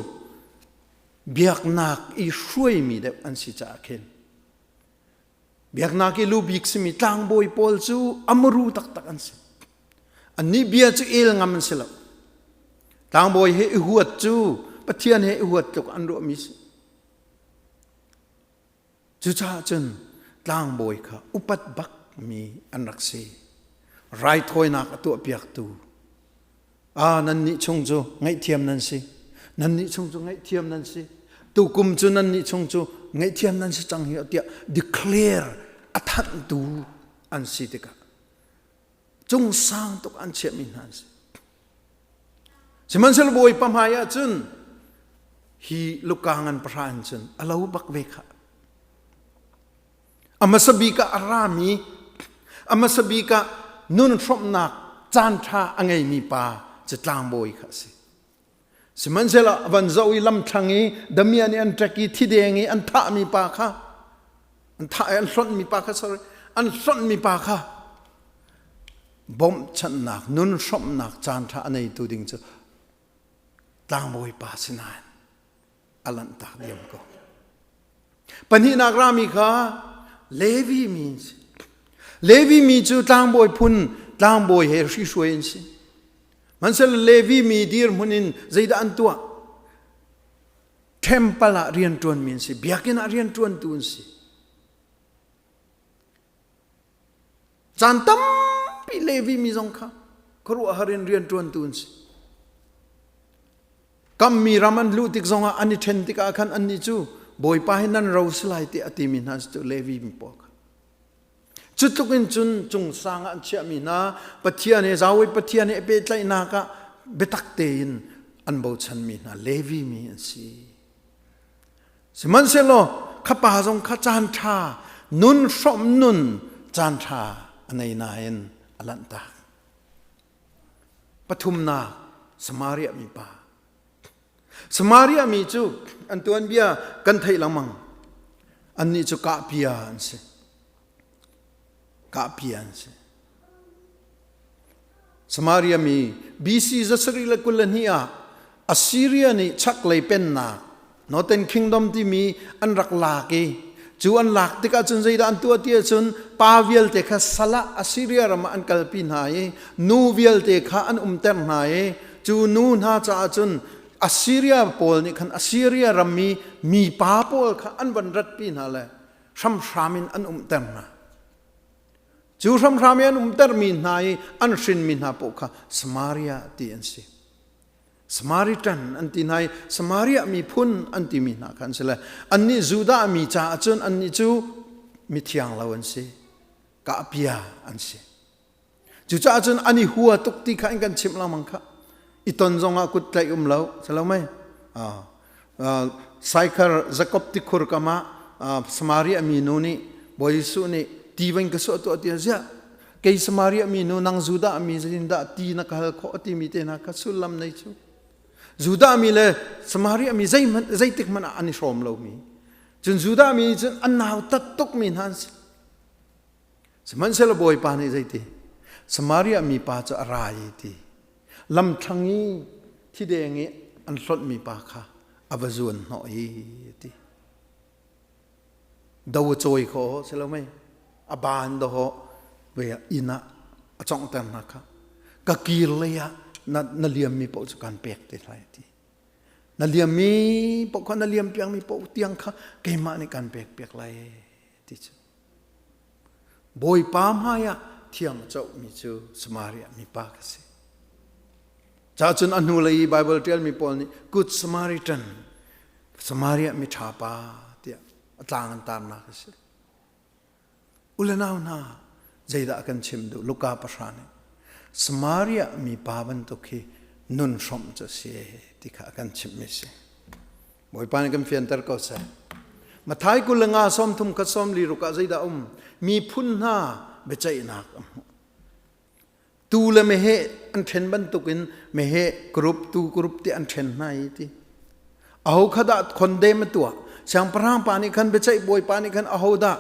biaknak i hruaimi deuh an si caah khin biaknak i lu bik simi tlangbawi pawl cu amuru taktak an si. Annih bia cu el ngam an si lo. Tlangbawi he i huat cu Pathian he i huat tluk an ruahmi si. Cucaah cun tlangbawi kha upat bakmi an rak si. Raithawinak a tuahpiaktu ah nannih chung cu ngaihthiam nan si. Nannih chung cu ngaihthiam nan si. Tukum cu nannih chung cu ngaihthiam nan si cang hi tiah declare a thanhtu an si tikah cung sang tuk an chiahmi hna an si. Sihmanhsehlaw Bawipa hmai ah cun hi luka ngan pahra in cun a lo bak ve khah. A hmasa bik ah a rami, a hmasa bik ah nun hrawmhnak caan ṭha a ngeimi pa cu tlangbawi kha a si. Sihmanhsehlaw a van zoh i lamthlang i damiah nih an ṭek i thideng i an thahmi pa kha an thah i an hlonhmi pa kha sorry an hlonhmi pa kha bawmhchanhnak nun hrawmhnak caan ṭha a neitu ding cu tlangbawi pa si nain a lanhtak diam ko. Pahnihnak rami kha Levi mi an si. Levi mi cu tlangbawi phun tlangbawi he hrihruai an si. Hmanhsehlaw Levi mi dirhmun in zeidah an tuah? Temple ah rianṭuanmi an si, biakinn ah rianṭuantu an si. Caan tampi Levi mi zong kha khuaruahhar in rianṭuantu an si. Kammi ram an luh tik zongah an i ṭhen tikah khan annih cu Bawipa hi nan ro si lai tiah a timi hna cu Levi mi pawl kha. Cu tluk in cun cung sang ah an chiahmi hna Pathian he Yahweh Pathian he pehtlaihnak ah biatak tein an bochanmi hna Levi mi an si. Sihmanhsehlaw kha pa zong kha caan ṭha nun hrawmh nun caan ṭha a nei nain a lanhtak. Pathumnak Samaria mi pa. Samaria mi cu an tuanbia kan theih lengmang. Annih cu kahpia an si. Kahpia an si. Samaria mi BC 722 ah Assyria nih chaklei pennak Northern Kingdom timi an rak lak i cu an lak tikah cun zeidah an tuah ti ahcun pa vialte kha sal ah Assyria ram ah an kalpi hna i nu vialte kha an umter hna i cu nu hna caah cun Assyria pawl nih khan Assyria ram i mipa pawl kha an van ratpi hna le hramhram in an umter hna. Cu hramhram i an umtermi hna i an hrinmi hna paoh kha Samaria ti an si. Samaritan an ti hna i Samaria miphun an timi hna kha an si le annih Judah mi caah cun annih cu mithiang lo an si. Kahpia an si. Cucaah cun an i hua tuk ti kha in kan chimh lengmang kha. I ton zongah kut tlaih um lo, si lo mei? Saikar Jakob tikhur kam ah Samaria minu nih Bawi Jesuh nih ti van ka suah tuah tiah ziah kei Samaria minu nang Judah mi zeitindah ti na ka hal khawh timi te hna kha sullam nei cu. Judah mi le Samaria mi zeihmanh zeitik hmanh ah an i hrawm lomi. Cun Judah mi nih cun an nautat tukmi hna an si. Sihmanhsehlaw Bawipa nih zeiti? Samaria mipa cu a ra i ti. Lamthlang i thideng i an hlonhmi pa kha a va zuan hnawh i ti. Do a cawi kho si lo mei? A baan dawh ve inn ah a conghter hna kha. Ka kir lei ah na, na liammi paoh cu kan pek te lai ti. Na liammi paoh kha na liam piangmi paoh tiang kha keimah nih kan pek piak lai ti cu. Bawipa hmaiah thiam a cohmi cu Samaria mipa ka si. Cacun a hnulei i Baibal ṭialmi pawl nih Good Samaritan, Samaria miṭha pa tiah a tlang an tarnak a si. U le nau hna, zeidah a kan chim duh? Luka pahra nih Samaria mipa bantuk hi nun hrawmh cu a si ti kha a kan chimhmi a si. Bawipa nih kan fianter ko seh. Mathai 25 sawmthum khat sawmli ruk ah zeidah um? Miphun hna biaceihnak a hmuh. Tu le meheh an ṭhen bantukin meheh group tu group ti an ṭhen hna i ti. Aho kha dah khondem a tuah? Siangpahrang pa nih khan biaceih bawipa nih khan aho dah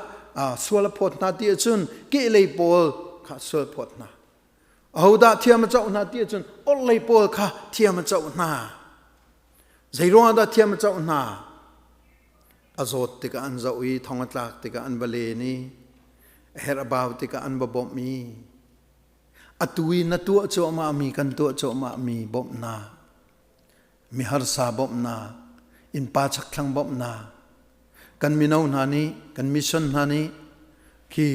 sual a phawt hna ti ahcun kehlei pawl kha sual phawt hna. Aho dah thiam a coh hna ti ahcun orhlei pawl kha thiam a coh hna. Zeiruangah dah thiam a coh hna? A zawt tikah an zoh i thong a tlak tikah an va len i a herh a bau tikah an va bawmh i atu i na tuah cuahmahmi kan tuah cuahmahmi bawmhnak, mi harsa bawmhnak, innpa chakthlang bawmhnak, kan mino hna nih, kan mission hna nih khi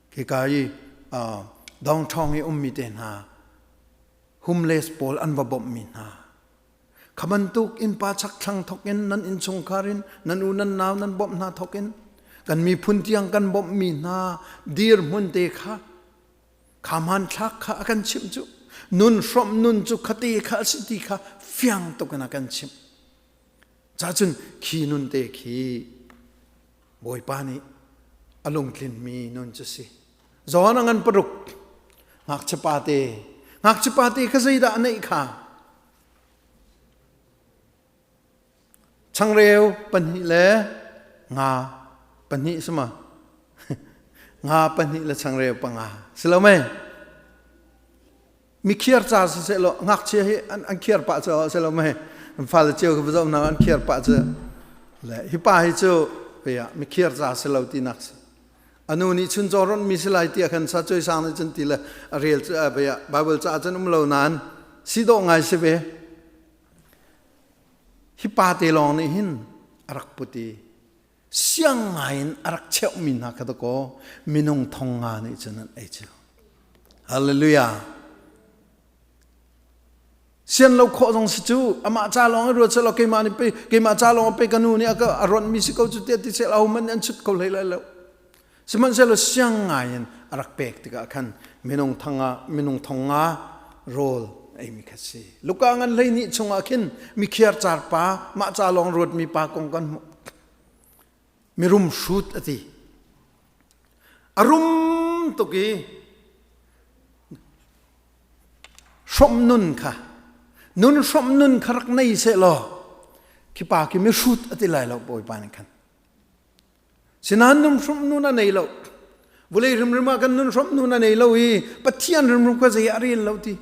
khika i downtown i ummi te hna homeless pawl an va bawmhmi hna Kha bantuk innpa chakthlang thawk in nan innchungkhar in nan u nan nau nan bawmh hna thawk in kan miphun tiang kan bawmhmi hna dirhmun te kha kha hmanthlak kha a kan chimh cu nun hrawmh nun cu khate kha a si ti kha fiang tuk in a kan chimh. Cacun khi nun te khi Bawipa nih a lungtlinmi nun cu si. John a ngan paruk ngakchia pa te ngakchia pa te kha zeidah a neih kha Changreu pahnih le nga pahnih si ma? nga pahnih le changreu panga si lo mei? Mi khiar ca si seh law ngakchia hi an, an khiar pah cu si lo mei? An fale cio ka zoh hna an khiar pah cu le hi pa hi cu ah mi khiar ca si lo tinak si. Anu nih chuncaw ronh mi si lai tiah khan sa cuai sang nih cun ti le a rel cu Bible caah cun um lo nain si dawh ngai si ve. Hi pa te lawng nih hin a rak put i. Siang ngai in a rak cheuhmi hna kha dakaw minung thong nga nih cun an ei cu. Hallelujah. Sian lo khawh zong si cu amah ca lawng i ruat selaw keimah nih pe keimah ca lawng pe ka nu nih a ka a ronhmi si ko cu tiah ti sel ahohmanh nih an chut kho hlei lai lo. Sihmanhsehlaw siang ngai in a rak pek tikah khan minung thanga minung thong nga rawl eimi kha si. Luka ngan 12 chungah khin mikhiar car pa mah ca lawng ruatmi pa kong kan hmuh. Mirum hrut a ti. A rum tuk i hrawmh nun kha nun hrawmh nun kha rak nei seh law khi pa khi mihrut a ti lai lo bawipa nih khan sinain nun hrawmh nun a nei lo vulei hrimhrim ah kan nun hrawmh nun a nei lo i pathian hrimhrim kha zei ah a rel lo ti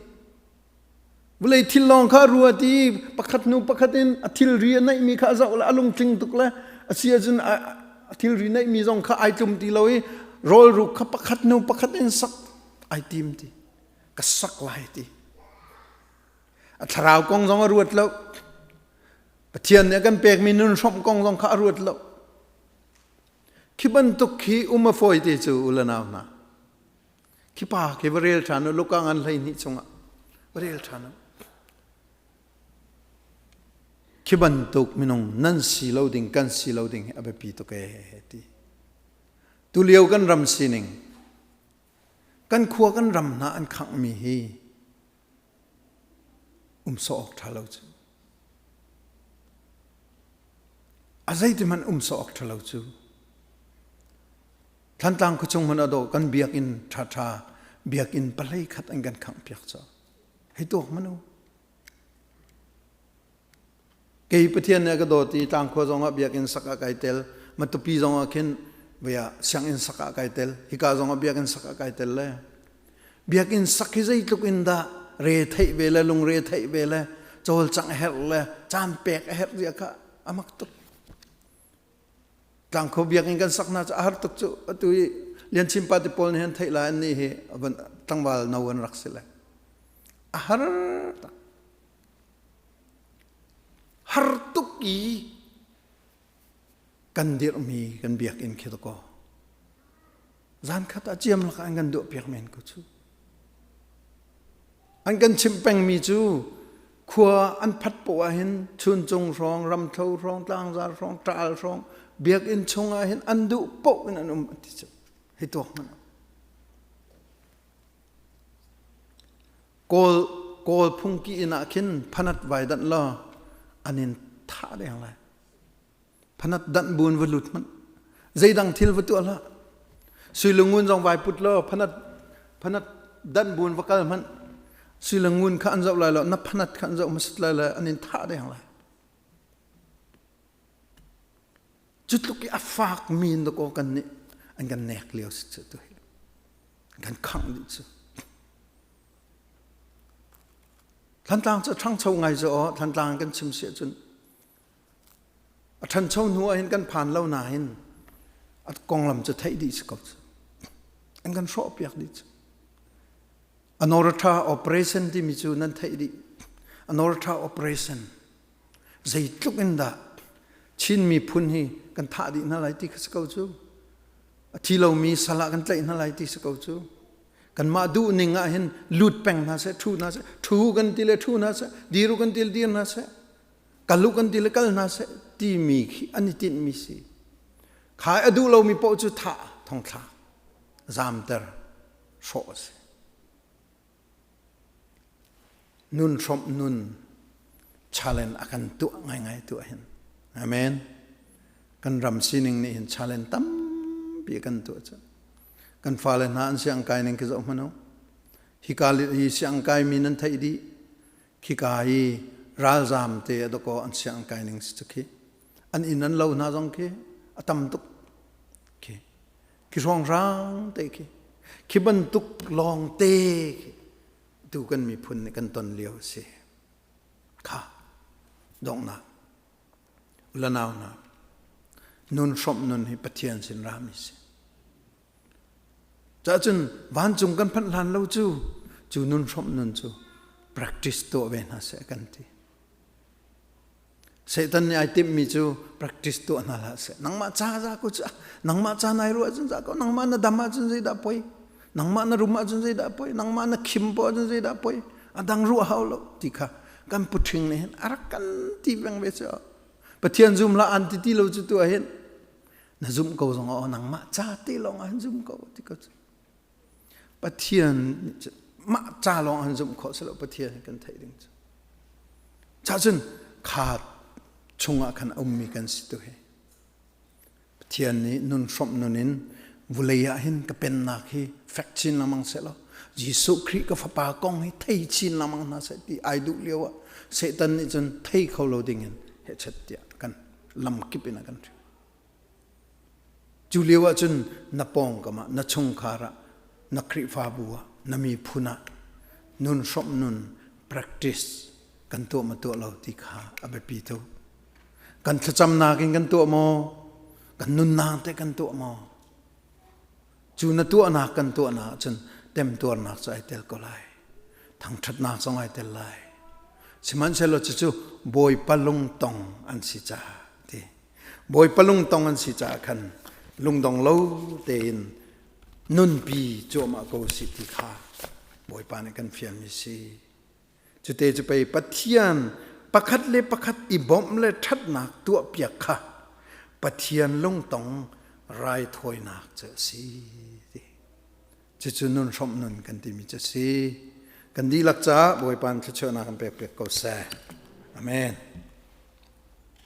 vulei thil lawng kha a ruat i pakhat hnu pakhat in a thilri a neihmi kha a zoh le a lungtling tuk le a si ahcun a thilri neihmi zong kha ai tlum ti lo i rawlruk kha pakhat hnu pakhat in sak ai tim ti ka sak lai ti a thlarau kong zong a ruat lo Pathian nih a kan pekmi nun hrawmh kong zong kha a ruat lo khi bantuk khi um a fawi te cu u le nau hna khi pa khi va rel ṭhan u Luka ngan 12 chungah va rel ṭhan u khi bantuk minung nan si lo ding kan si lo ding hi a biapi tuk ee ti tulio kan ram sining Kan khua kan ram hna an khanghmi hi um sawh awk ṭha lo cu. A zeitihmanh um sawh awk ṭha lo cu. Thlantlang khuachung hmanh a dawh kan biakinn ṭhaṭha biakinn pahlei khat an kan khangh piak cu. Hei tuak hmanh u. Kei Pathian nih a ka dawt i tlangkhua zongah biakinn sak ah kai tel, Matupi zongah khin via sianginn sak ah kai tel, hika zongah biakinn sak ah kai tel le biakinn sak hi zeitluk in dah re theih ve le lungre theih ve le cawlcangh a herh le caan pek a herh zia kha a mak tuk. Tlangkhua biakinn kan sak hna cu a har tuk cu atu i Lianchim pa te pawl nih hin theih lai an nih hi tlangval no an rak si le a har tak. Har tuk i kan dirhmi kan biakinn khi dakaw zan khat ah ciam lakah an kan duahpiak men ko cu. An kan chimh pengmi cu khua an phat poah ahhin Chuncung hrawng, Ramthlo hrawng, Tlangzar hrawng, Ṭaal hrawng biakinn chung ahhin an duh paoh in an um an ti cu. Hei tuak hmanh. Kawl Kawl phungki inn ah khin phanat vai danh law an in thah deng lai. Phanat danh bu in va lut hmanh. Zeidang thil va tuah hlah. Sui le ngun zong vai put law phanat phanat danh bu in va kal hmanh. Sui le ngun kha an zoh lai lo, na phanat kha an zoh hmasat lai le an in thah deng lai. Cu tluk i a fak mi in dakaw kan nih an kan nek lio si cu tu hi. Kan khangh dih cu. Thantlang cu a ṭhangcho ngai cu aw Thantlang kan chim si ahcun a ṭhancho hnu ah hin kan phan lo nain a konglam cu theih dih si ko cu. An kan hrawhpiak dih cu. Anortha operation timi cu nan theih dih. Anortha operation zeitluk in dah Chin miphun hi kan thah dih hna lai ti kha si ko cu. A thi lomi sal ah kan tlaih hna lai ti si ko cu. Kanmah duh ning ah hin lut peng hna seh, ṭhu hna seh, ṭhu kan ti le ṭhu hna seh, dir u kan ti le dir hna seh, kal u kan ti le kal hna seh timi khi an i tinhmi si. Khai a duh lomi paoh cu thah, thongthlak, zamter, hrawh a si. Nun hrawmh nun challenge a kan tuah ngaingai tuah hin. Amen. Kan ram sining nih hin challenge tampi a kan tuah cu. Kan fale hna an siang kai ning khi zoh hmanh u. Hika hi siang kai mi nan theih dih. Khika hi ralzam te a dakaw an siang kai ning si cu khi. An inn an lo hna zong khi a tam tuk. Khi. Khi hrawnghrang te khi. Khi bantuk lawng te khi tu kan miphun nih kan ton lio a si. Kha donghnak ulanau hna nun hrawmh nun hi Pathian sin rami si. Cahcun vancung kan phanh hlan lo cu cu nun hrawmh nun cu practice tuah ve hna seh kan ti. Satan nih ai timhmi cu practice tuah hna hlah seh. Nangmah ca za ko cu nangmah ca nai ruah cun za ko nangmah na dam ahcun zeidah poi nangmah na rum ahcun zeidah poi nangmah na khim po ahcun zeidah poi a dang ruah hau lo ti kha kan puṭhing nih hin a rak kan ti peng ve cu. Pathian zum la an ti ti lo cu tu ah hin na zumh ko zong ah nangmah ca te lawng ah hin zum ko ti ko cu. Pathian mah ca lawng an zumh khawh si lo Pathian kan theih ding cu. Cahcun kha chungah khan a ummi kan si tu hi. Pathian nih nun hrawmh nun in vulei ah hin ka pennak hi fek chin lengmang seh law Jesuh Khrih ka fapa kong hi thei chin lengmang hna seh ti ai duh lio ah Satan nih cun thei kho lo ding in hechet tiah kan lamkip in a kan hrim. Cu lio ahcun na pawngkam ah, na chungkhar ah, na Khrihfabu ah, na miphun ah nun hrawmh nun practice kan tuah maw tuah lo ti kha a biapi tuk. Kan thlacamnak in kan tuah maw? Kan nunnak teh kan tuah maw? Cu na tuahnak kan tuahnak ahcun temtuarnak cu ai tel ko lai. Thangṭhatnak zong ai tel lai. Sihmanhsehlaw cucu Bawipa lungtong an si caah ti. Bawipa lungtong an si caah khan lungdong lo tein nunpi cuahmah ko sih ti kha Bawipa nih kan fialmi si. Cute cu pei Pathian pakhat le pakhat i bawmh le ṭhatnak tuahpiak kha Pathian lungtong raithawinak cu a si. Cucu nun hrawmh nun kan timi cu a si. Kan dihlak caah Bawipa thluachuahnak kan pekpiak ko seh. Amen.